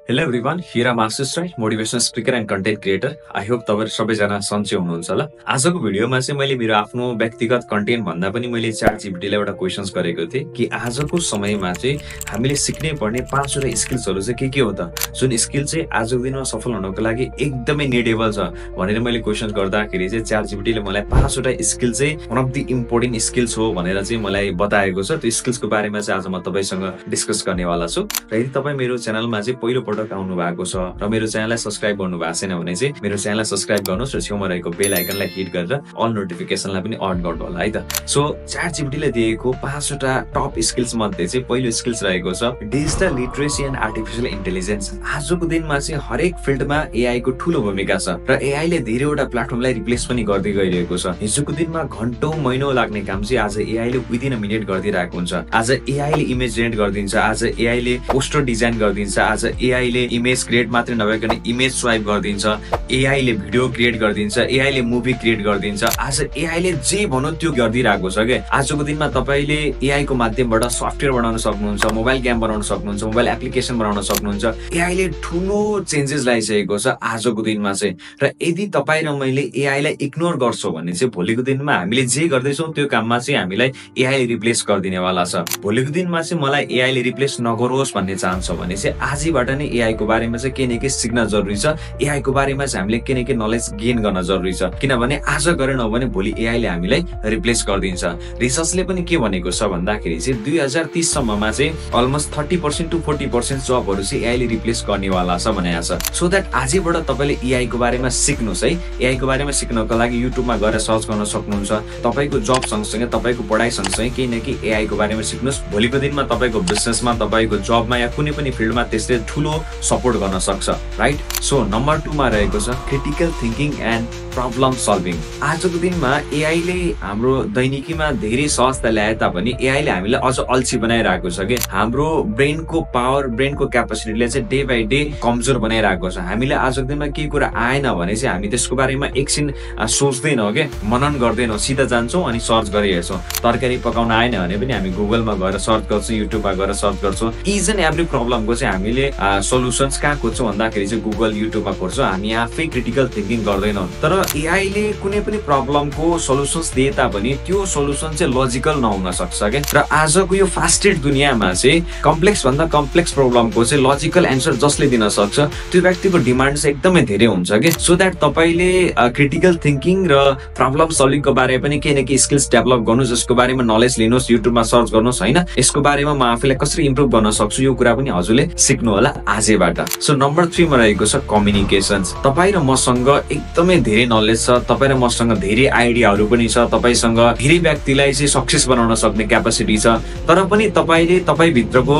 Hello everyone, here I'm Ashish Rai, motivational speaker and content creator. I hope तपाईहरु सबैजना सन्चै हुनुहुन्छ होला। आजको भिडियोमा चाहिँ मैले मेरो आफ्नो व्यक्तिगत कन्टेन्ट भन्दा पनि मैले ChatGPT लाई एउटा क्वेशन्स गरेको थिए कि आजको समयमा चाहिँ हामीले सिक्नै पर्ने 5 वटा स्किल्सहरु चाहिँ के हो त? जुन स्किल चाहिँ आजको दिनमा सफल हुनको लागि एकदमै निडेबल छ भनेर मैले क्वेशन्स गर्दाखेरि चाहिँ ChatGPT ले मलाई 5 वटा स्किल चाहिँ वन अफ द इम्पोर्टेन्ट स्किल्स हो भनेर चाहिँ मलाई बताएको छ। त्यो स्किल्सको बारेमा चाहिँ आज म तपाईसँग डिस्कस गर्नेवाला छु। र यदि तपाई मेरो च्यानलमा चाहिँ पहिलो पटक आउनु भएको छ र मेरो च्यानललाई सब्स्क्राइब गर्नु भएको छैन भने चाहिँ मेरो च्यानललाई सब्स्क्राइब गर्नुस् र छेउमा रहेको बेल आइकनलाई हिट गरेर अल नोटिफिकेसनलाई पनि अन गर्नु होला है त। सो ChatGPT ले दिएको 5 वटा टप स्किल्स मध्ये चाहिँ पहिलो स्किल्स रहेको छ digital literacy and artificial intelligence. आजको दिनमा चाहिँ हरेक फिल्डमा एआई को ठूलो भूमिका छ र एआई ले धेरैवटा प्लेटफर्मलाई रिप्लेस पनि गर्दै गइरहेको छ। हिजोको दिनमा घण्टौं महिनौं लाग्ने काम चाहिँ आज एआई ले विदिन अ मिनेट गरिदिरहेको हुन्छ। आज एआई ले इमेज जेनेरेट गरिदिन्छ, आज एआई ले पोस्टर डिजाइन गरिदिन्छ, आज एआई ले इमेज क्रिएट मात्रै नभइकन इमेज स्वाइप गरिदिन्छ, एआई ले भिडियो क्रिएट गरिदिन्छ, एआई ले मुभी क्रिएट गरिदिन्छ। आज एआई ले जे भन्नु त्यो गरिदिरहेको छ के। आजको दिनमा तपाईले एआई को माध्यमबाट सफ्टवेयर बनाउन सक्नुहुन्छ, मोबाइल गेम बनाउन सक्नुहुन्छ, मोबाइल एप्लिकेसन बनाउन सक्नुहुन्छ। एआई ले ठूलो चेन्जेस ल्याइसकेको छ आजको दिनमा चाहिँ। र यदि तपाई र मैले एआई लाई इग्नोर गर्छौं भने चाहिँ भोलिको दिनमा हामीले जे गर्दैछौं त्यो काममा चाहिँ हामीलाई एआई ले रिप्लेस गरिदिनेवाला छ। भोलिको दिनमा चाहिँ मलाई एआई ले रिप्लेस नगरोस् भन्ने चाहन्छ भने चाहिँ आजैबाट नै एआई को बारेमा चाहिँ केही न केही सिक्न जरुरी छ। एआई को बारेमा चाहिँ हामीले केही न केही नलेज गेन गर्न जरुरी छ, किनभने आज गरेनौ भने भोलि एआई ले हामीलाई रिप्लेस गरिदिन्छ। रिसर्चले पनि के भनेको छ भन्दाखेरि चाहिँ 2030 सम्ममा चाहिँ अलमोस्ट 30% टु 40% जबहरु चाहिँ एआई ले रिप्लेस गर्नेवाला छ भनेको छ। सो दैट आजैबाट तपाईले एआई को बारेमा सिक्नुस् है। एआई को बारेमा सिक्नको लागि युट्युबमा गएर सर्च गर्न सक्नुहुन्छ। तपाईको जब सँगसँगै तपाईको पढाइ सँगसँगै केही न केही एआई को बारेमा सिक्नुस्। भोलिको दिनमा तपाईको बिजनेसमा, तपाईको जबमा या कुनै पनि फिल्डमा त्यसले ठूलो सपोर्ट गर्न सक्छ, राइट। सो नम्बर 2 मा रहेको छ critical thinking and problem solving. आजको दिनमा एआई ले हाम्रो दैनिकीमा धेरै सहजता ल्याए तापनि एआई ले हामीलाई अझ अल्छी बनाइरहेको छ के। हाम्रो ब्रेनको पावर, ब्रेनको क्यापेसिटीले चाहिँ डे बाइ डे कमजोर बनाइरहेको छ। हामीले आजको दिनमा केही कुरा आएन भने चाहिँ हामी त्यसको बारेमा एकछिन सोच्दैनौं के, मनन गर्दैनौं, सिधा जान्छौं अनि सर्च गरिहेर्छौं। तरकारी पकाउन आएन भने पनि हामी गुगलमा गएर सर्च गर्छौं, युट्युबमा गएर सर्च गर्छौं। इच एन्ड एभ्री प्रब्लमको चाहिँ हामीले सोलुसन्स कहाँ खोज्छौं भन्दाखेरि चाहिँ गुगल, युट्युबमा खोज्छौं। हामी आफै क्रिटिकल थिंकिङ गर्दैनौं। तर एआई ले कुनै पनि प्रब्लमको सोलुसन्स दिए तापनि त्यो सोलुसन चाहिँ लजिकल नहुन सक्छ के। र आजको यो फास्टेड दुनियाँमा चाहिँ कम्प्लेक्स भन्दा कम्प्लेक्स प्रब्लमको चाहिँ लजिकल एन्सर जसले दिन सक्छ त्यो व्यक्तिको डिमान्ड चाहिँ एकदमै धेरै हुन्छ के। सो दैट तपाईले क्रिटिकल थिंकिङ र प्रब्लम सल्भिङको बारेमा पनि केही न केही स्किल्स डेभलप गर्नुस्, यसको बारेमा नलेज लिनुस्, युट्युबमा सर्च गर्नुस् हैन। यसको बारेमा म आफैलाई कसरी इम्प्रुभ गर्न सक्छु यो कुरा पनि हजुरले सिक्नु होला आजैबाट। सो नम्बर 3 मा रहेको छ कम्युनिकेशन्स। तपाई र मसँग एकदमै धेरै नलेज छ, तपाई र मसँग धेरै आइडियाहरु पनि छ, तपाईसँग धेरै व्यक्तिलाई चाहिँ सक्सेस बनाउन सक्ने क्यापेसिटी छ। तर पनि तपाईले तपाई भित्रको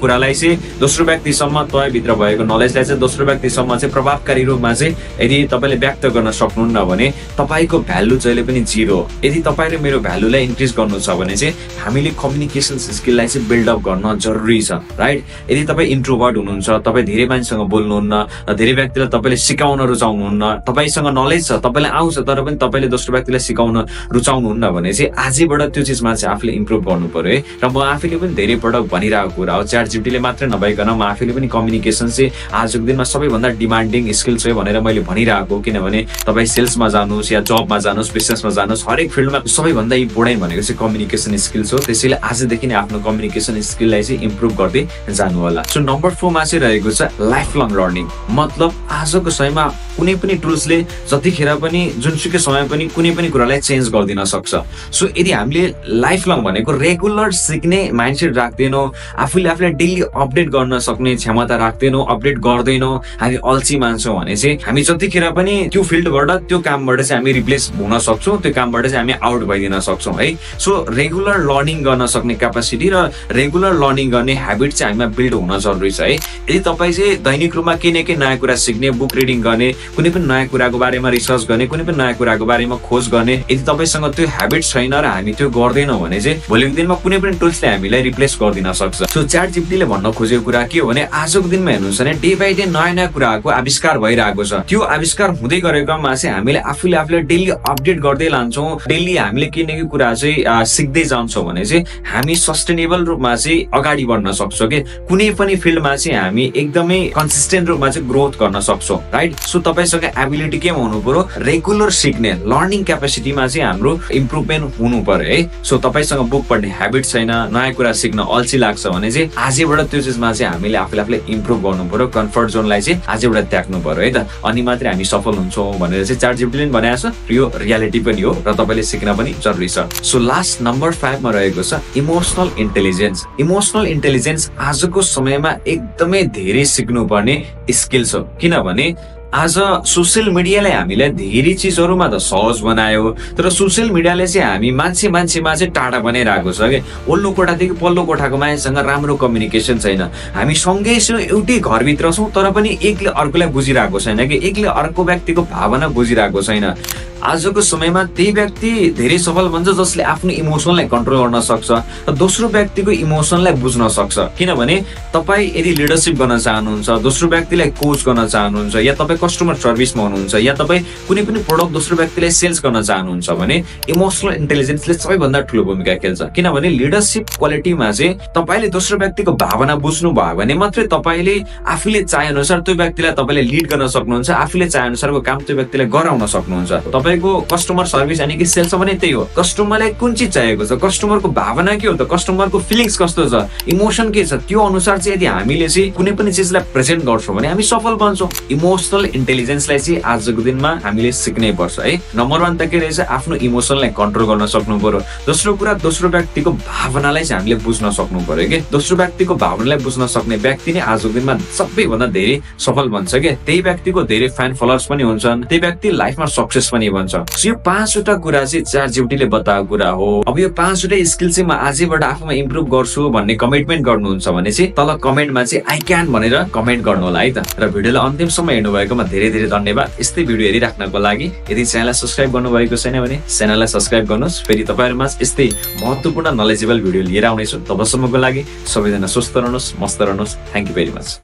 कुरालाई चाहिँ दोस्रो व्यक्तिसम्म, तपाई भित्र भएको नलेजलाई चाहिँ दोस्रो व्यक्तिसम्म चाहिँ प्रभावकारी रूपमा चाहिँ यदि तपाईले व्यक्त गर्न सक्नुहुन्न भने तपाईको भ्यालु जहिले पनि जिरो हो। यदि तपाई र मेरो भ्यालुलाई इन्क्रिज गर्नु छ भने चाहिँ हामीले कम्युनिकेसन स्किललाई चाहिँ बिल्ड अप गर्न जरुरी छ, राइट। यदि तपाई इन्ट्रोभर्ट हुनुहुन्छ, तपाई धेरै मान्छेसँग बोल्नुहुन्न, धेरै व्यक्तिलाई तपाईले सिकाउन रुचाउनुहुन्न, तपाईसँग नलेज छ, तपाईलाई आउँछ तर पनि तपाईले दोस्रो व्यक्तिलाई सिकाउन रुचाउनुहुन्न भने चाहिँ आजैबाट त्यो चीजमा चाहिँ आफूले इम्प्रुभ गर्नु पर्यो है। र म आफैले पनि धेरै पटक भनिरहेको कुरा हो, ChatGPT ले मात्र नभइकन म आफैले पनि कम्युनिकेसन चाहिँ आजको दिनमा सबैभन्दा डिमान्डिङ स्किल्स हो भनेर मैले भनिरहेको। किनभने तपाई सेल्समा जानुस् या जबमा जानुस्, बिजनेसमा जानुस्, हरेक फिल्डमा सबैभन्दा इम्पोर्टेन्ट भनेको चाहिँ कम्युनिकेसन स्किल्स हो। त्यसैले आजदेखि नै आफ्नो कम्युनिकेसन स्किललाई चाहिँ इम्प्रुभ गर्दै जानु होला। सो नम्बर 4 मा चाहिँ रहेको छ लाइफ लङ लर्निङ। मतलब आजको समयमा कुनै पनि टुल्सले जतिखेर पनि जुनसुकै समय पनि कुनै पनि कुरालाई चेन्ज गर्दिन सक्छ। सो यदि हामीले लाइफ लङ भनेको रेगुलर सिक्ने माइन्डसेट राख्दैनौं, आफूलाई डेली अपडेट गर्न सक्ने क्षमता राख्दैनौं, अपडेट गर्दैनौं, हामी अल्छी मान्छौं भने चाहिँ हामी जतिखेर पनि त्यो फिल्डबाट, त्यो कामबाट चाहिँ हामी रिप्लेस हुन सक्छौं, त्यो कामबाट चाहिँ हामी आउट भइदिन सक्छौं है। सो रेगुलर लर्निङ गर्न सक्ने क्यापेसिटी र रेगुलर लर्निङ गर्ने ह्याबिट चाहिँ हामीमा बिल्ड हुन जरुरी छ है। यदि तपाई चाहिँ दैनिक रूपमा केही न केही नयाँ कुरा सिक्ने, बुक रिडिङ गर्ने, कुनै पनि नयाँ कुराको बारेमा रिसर्च गर्ने, कुनै पनि नयाँ कुराको बारेमा खोज गर्ने, यदि तपाईसँग त्यो ह्याबिट छैन र हामी त्यो गर्दैनौं भने चाहिँ भोलिको दिनमा कुनै पनि टुल्सले हामीलाई रिप्लेस गर्दिन सक्छ। सो ChatGPT ले भन्न खोजेको कुरा के हो भने आजको दिनमा हेर्नुस् भने डे बाइ डे नयाँ नयाँ कुराको आविष्कार भइरहेको छ। त्यो आविष्कार हुँदै गरेकोमा चाहिँ हामीले आफूलाई डेली अपडेट गर्दै लान्छौं, डेली हामीले केही न केही कुरा चाहिँ सिक्दै जान्छौं भने चाहिँ हामी सस्टेनेबल रूपमा चाहिँ अगाडि बढ्न सक्छौं के। कुनै पनि फिल्डमा चाहिँ हामी एकदमै कन्सिस्टेन्ट रूपमा चाहिँ ग्रोथ गर्न सक्छौं, राइट? सो तपाईसँग एबिलिटी के हुनु पर्यो, रेगुलर सिक्ने लर्निङ क्यापेसिटीमा चाहिँ हाम्रो इम्प्रुभमेन्ट हुनु पर्यो है। सो तपाईसँग बुक पढ्ने ह्याबिट छैन, नयाँ कुरा सिक्न अल्छी लाग्छ भने चाहिँ आजैबाट त्यो चिजमा चाहिँ हामीले आफूले इम्प्रुभ गर्नु पर्यो, कम्फर्ट जोनलाई चाहिँ आजैबाट त्याग्नु पर्यो है त। अनि मात्रै हामी सफल हुन्छौँ भनेर चाहिँ च्याट जीपीटीले पनि भनेको छ, यो रियालिटी पनि हो र तपाईले सिक्न पनि जरुरी छ। सो लास्ट नम्बर 5 मा रहेको छ इमोसनल इन्टेलिजेन्स। इमोसनल इन्टेलिजेन्स आजको समयमा एकदमै धेरै सिक्नुपर्ने स्किल छ, किनभने आज सोसियल मिडियाले हामीलाई धेरै चिजहरुमा त सहज बनायो, तर सोसियल मिडियाले चाहिँ हामी मान्छेमा चाहिँ टाढा बनाइरहेको छ के। ओल्लो कोठादेखि पल्लो कोठाको मान्छेसँग राम्रो कम्युनिकेसन छैन, हामी सँगै छौं, एउटै घरभित्र छौं, तर पनि एकले अर्कोलाई बुझिरहेको छैन कि, एकले अर्को व्यक्तिको भावना बुझिरहेको छैन। आजको समयमा त्यही व्यक्ति धेरै सफल भन्छ जसले आफ्नो इमोसनलाई कन्ट्रोल गर्न सक्छ र दोस्रो व्यक्तिको इमोसनलाई बुझ्न सक्छ। किनभने तपाई यदि लिडरशिप गर्न चाहनुहुन्छ, दोस्रो व्यक्तिलाई कोच गर्न चाहनुहुन्छ, या तपाई कस्टमर सर्भिसमा हुनुहुन्छ, या तपाई कुनै पनि प्रोडक्ट दोस्रो व्यक्तिलाई सेल्स गर्न चाहनुहुन्छ भने इमोसनल इन्टेलिजेन्सले सबैभन्दा ठूलो भूमिका खेल्छ। किनभने लिडरशिप क्वालिटीमा चाहिँ तपाईले दोस्रो व्यक्तिको भावना बुझ्नु भयो भने मात्रै तपाईले आफूले चाहे अनुसार त्यो व्यक्तिलाई तपाईले लिड गर्न सक्नुहुन्छ, आफूले चाहे अनुसारको काम त्यो व्यक्तिलाई गराउन सक्नुहुन्छ। तपाईको कस्टमर सर्भिस यानी कि सेल्स पनि त्यही हो, कस्टमरलाई कुन चीज चाहिएको छ, कस्टमरको भावना के हो त, कस्टमरको फिलिङ्स कस्तो छ, इमोसन के छ, त्यो अनुसार चाहिँ यदि हामीले चाहिँ कुनै पनि चिजलाई प्रेजेन्ट गर्छौं भने हामी सफल बन्छौं। इमोसनल इन्टेलिजेन्सलाई चाहिँ आजको दिनमा हामीले सिक्नै पर्छ है। नम्बर 1 त के रहेछ, आफ्नो इमोसनलाई कन्ट्रोल गर्न सक्नु पर्यो। दोस्रो कुरा, दोस्रो व्यक्तिको भावनालाई चाहिँ हामीले बुझ्न सक्नु पर्यो के। दोस्रो व्यक्तिको भावनालाई बुझ्न सक्ने व्यक्ति नै आजको दिनमा सबैभन्दा धेरै सफल बन्छ के। त्यही व्यक्तिको धेरै फ्यान फलोअर्स पनि हुन्छन्, त्यही व्यक्ति लाइफमा सक्सेस पनि बन्छ। यो 5 वटा कुरा चाहिँ च्याट जीपीटीले बताएको कुरा हो। अब यो 5 वटा स्किल चाहिँ म आजैबाट आफूमा इम्प्रुभ गर्छु भन्ने कमिटमेन्ट गर्नुहुन्छ भने चाहिँ तल कमेन्टमा चाहिँ आई क्यान भनेर कमेन्ट गर्नु होला है त। र भिडियोलाई अन्तिमसम्म हेर्नु भएकोमा धेरै धेरै धन्यवाद। यस्तै भिडियो हेरिराख्नको लागि यदि च्यानललाई सब्स्क्राइब गर्नुभएको छैन भने च्यानललाई सब्स्क्राइब गर्नुहोस्। फेरि तपाईहरुमा यस्तै महत्त्वपूर्ण नलेजेबल भिडियो लिएर आउनेछु। तबसम्मको लागि सबैजना स्वस्थ रहनुहोस्, मस्त रहनुहोस्। Thank you very much.